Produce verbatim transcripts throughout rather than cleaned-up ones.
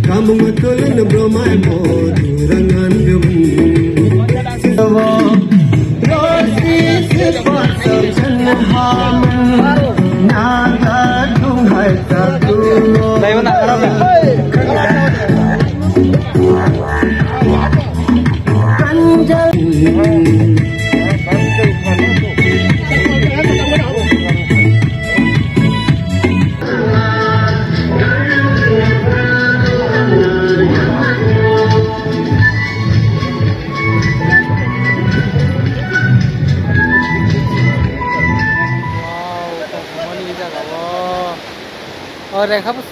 Kamung tulun bromai mo durangan dumun. Sabo rosi se pasal chan ham naga dung hai ta tu. Dai wana arab. Kanjal. Oh, Rekha bus.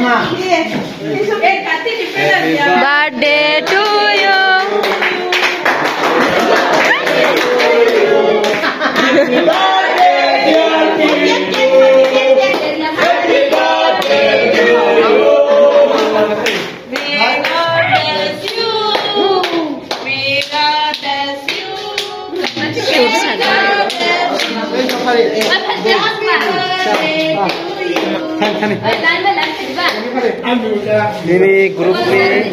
Wow. Birthday to you. May God bless you. May God bless you. Nini group ni,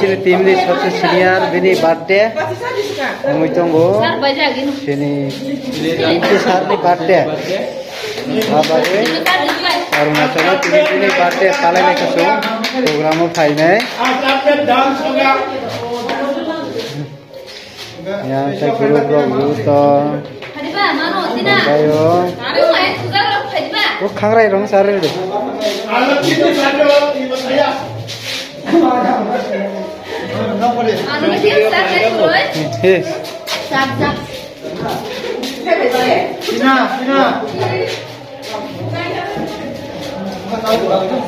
sini team ni sabse senior bini birthday. Wngwi tongo. Sini team ni sir ni birthday. Abagwi Arunachal o tini bini birthday palai nai kha chwng program o phainai. Yang tei guru rok guru to. Bayo. O khangrai rong sar re. He.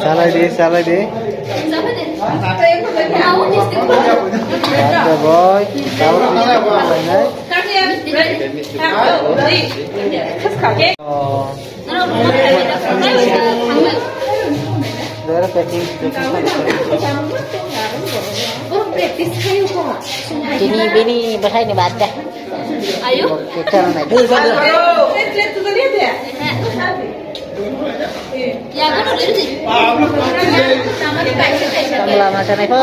Salai di, salai di. Ada boy, tahu kita lainai. Oh. Dara packing, packing. Bini, bini, bahai ni baca. Ayo. Kita na. Lama sana po.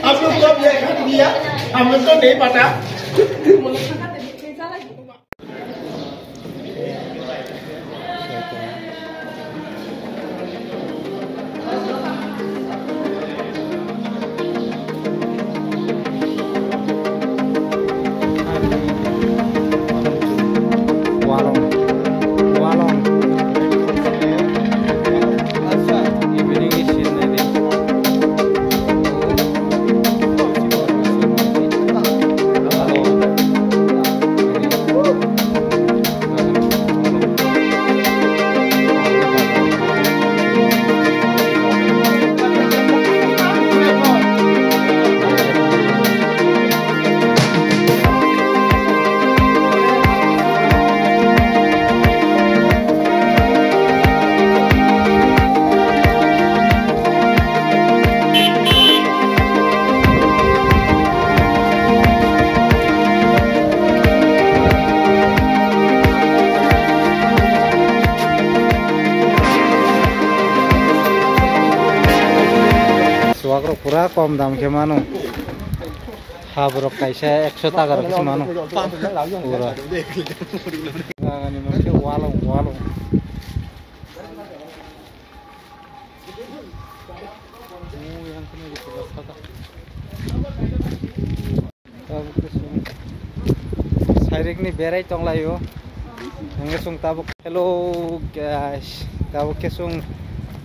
आप लोग कब देखा दिया? हम लोग तो नहीं पता। Walong. Walong. Wakrok pura kom dam khe mano. Haborok kaisa ekso taka rok se mano. Pura. Ani mungkhe walong, walong. Yang kena di sebelah sana. Tabuk khe chwng sairikni berai tonglaio. Hingke chwng tabuk, hello guys, tabuk khe chwng,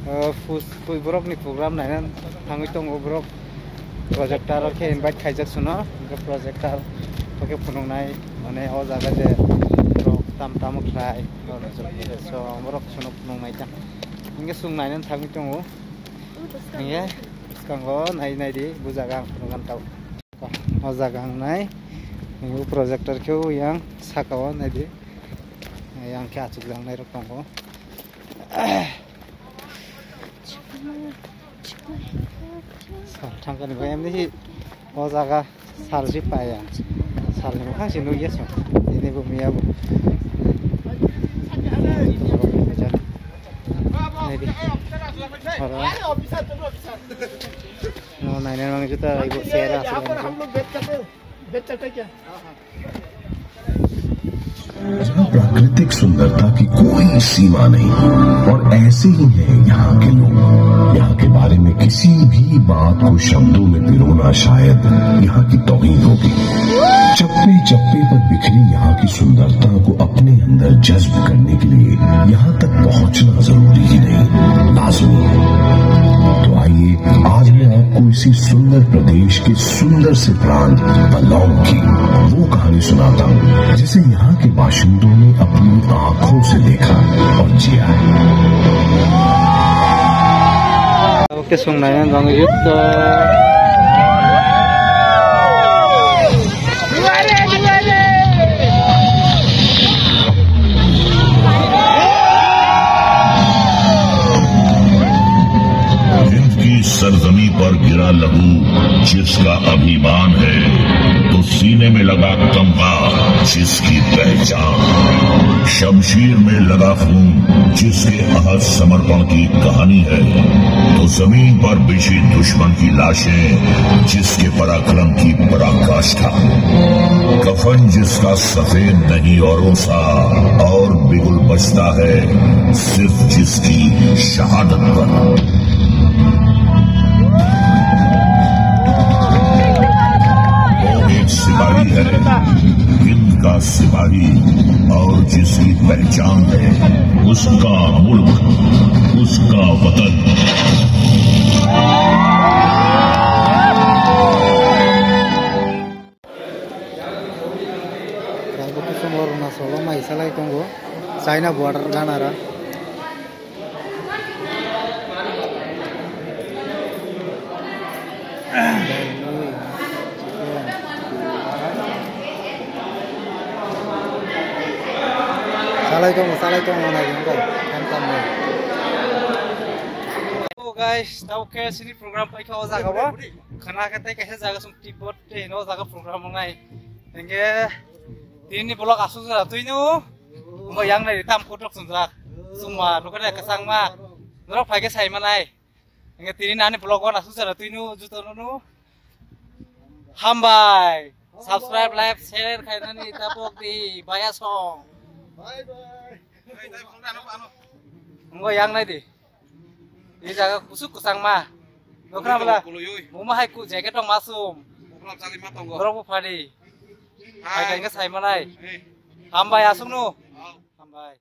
uh, fus-, fus borokni program naina thangwi tongo borok. Projector o khe invite khaijak chwngno, hingke projector o khe phunuknai, mane o jaga je borok tam tamo khlai, so borok chwngno phunuknai ta. Hingke chwng naina thangwi tongo. Hingke bwskango nai nai di, bo jaga ang phunukgani tabuk. O jaga ang nai, o projector khe o yang saka o nai di, yang khe achuk jak nai rok tongo. Sal thang kani bo emni hi o jaga sal si paya, sal ni bwkhak si nugya song, tini bo miya bo. Nai di, oro. No, naina nang juta ibu sera asli. जहाँ प्राकृतिक सुंदरता की कोई सीमा नहीं और ऐसे ही हैं यहाँ के लोग। यहाँ के बारे में किसी भी बात को शब्दों में पिरोना शायद यहाँ की तौहीन होगी। चप्पे चप्पे पर बिखरी यहाँ की सुंदरता को अपने अंदर जज्ब करने के लिए यहाँ तक पहुँचना जरूरी ही नहीं, लाजमी है। तो आइए, आज मैं आपको इसी सुंदर प्रदेश के सुंदर से प्रांत पलोंग की वो कहानी सुनाता हूँ, जिसे यहाँ के बाशिंदों ने अपनी आंखों से देखा और जिया है। Oke, sung nai nang yut to. Hind की सरजमी पर गिरा लहू जिसका अभिमान है, तो सीने में लगा तमगा जिसकी पहचान, शमशीर में लगा खून जिसके अहद समर्पण की कहानी है, तो जमीन पर बिछी दुश्मन की लाशें जिसके पराक्रम की पराकाष्ठा, कफन जिसका सफेद नहीं औरों सा और बिगुल बजता है सिर्फ जिसकी शहादत पर। वो एक सिपाही है, हिंद का सिपाही, और जिसकी पहचान है उसका मुल्क, उसका वतन। Tabuk khe chwng Arunachal o mai salai tongo, China border gana ra. Salai tongo, salai tongo, nai tongo, tam tam nai. Oh guys, tabuk khe sini program paikha o jaga o. Khana khe tei kaisa jaga song Tibet tei no jaga program nai. Hingke tini vlog asuk jora twi no. Mo yang nai tam kotok song jak. Suma nukar ya kesang ma. Norok phaikhe sai manai. Hingke tini nani vlog wan asuk jora twi no juto no no. Hambai. Subscribe, like, share khainani tapok di baya song. Bye bye. Ngo yang nai di. Ini jaga kusuk kusang ma. Nokra bela. Muma hai ku jacket tong masum. Nokra chali ma tongo. Norok bu phadi. Hai. Hai kainga sai manai. Hambai asung no. Hambai.